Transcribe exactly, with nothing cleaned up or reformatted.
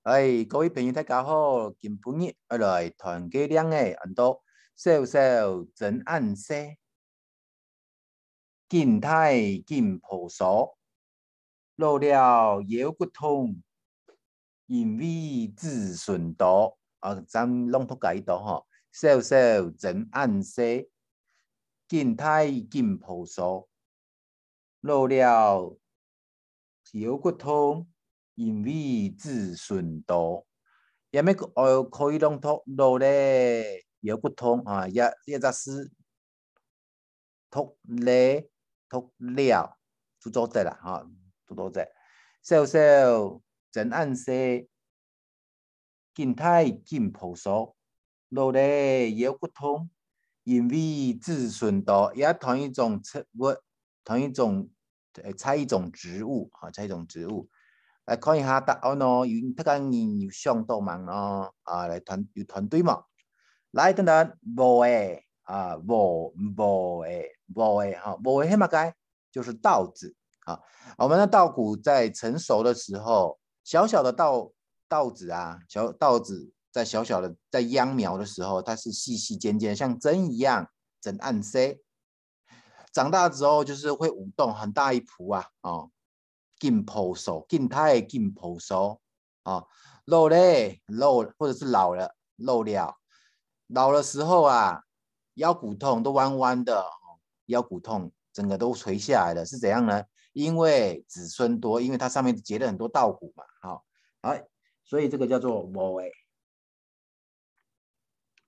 哎，各位朋友，大家好，今晡日愛來揣个令仔，安到少少真恁細，緊大緊婆娑，老了腰骨痛，因為子孫多。啊，咱朗讀个一到吼，少少真恁細，緊大緊婆娑，老了腰骨痛，因為子孫多。也乜，呃，可以朗讀老了腰骨痛啊，也，也只是讀了，讀了，就做得啦，哈，就做得。少少真恁細，緊大緊婆娑，老了腰骨痛，因為子孫多，也同一種植物，同一種，呃，猜一種植物，啊，猜一種植物。來看一下答案哦，有，大家人有想到吂哦？啊，來揣，有揣對無？來，等等，禾仔，啊，禾，禾仔，禾仔，哈，禾仔係麼个？就是稻子啊。我們的稻穀在成熟的時候，小小的稻，稻子啊，小，稻子在小小的，在秧苗的時候，它是細細尖尖，像針一樣，真恁細。長大之後就是會舞動，很大一蹼啊，哦，緊婆娑，緊大个緊婆娑，啊，老了，老，或者是老了，老了。老的时候啊，腰骨痛都彎彎的，腰骨痛整个都垂下来了，是怎样呢？因为子孙多，因为它上面结了很多稻谷嘛，哈，好，所以这个叫做禾仔，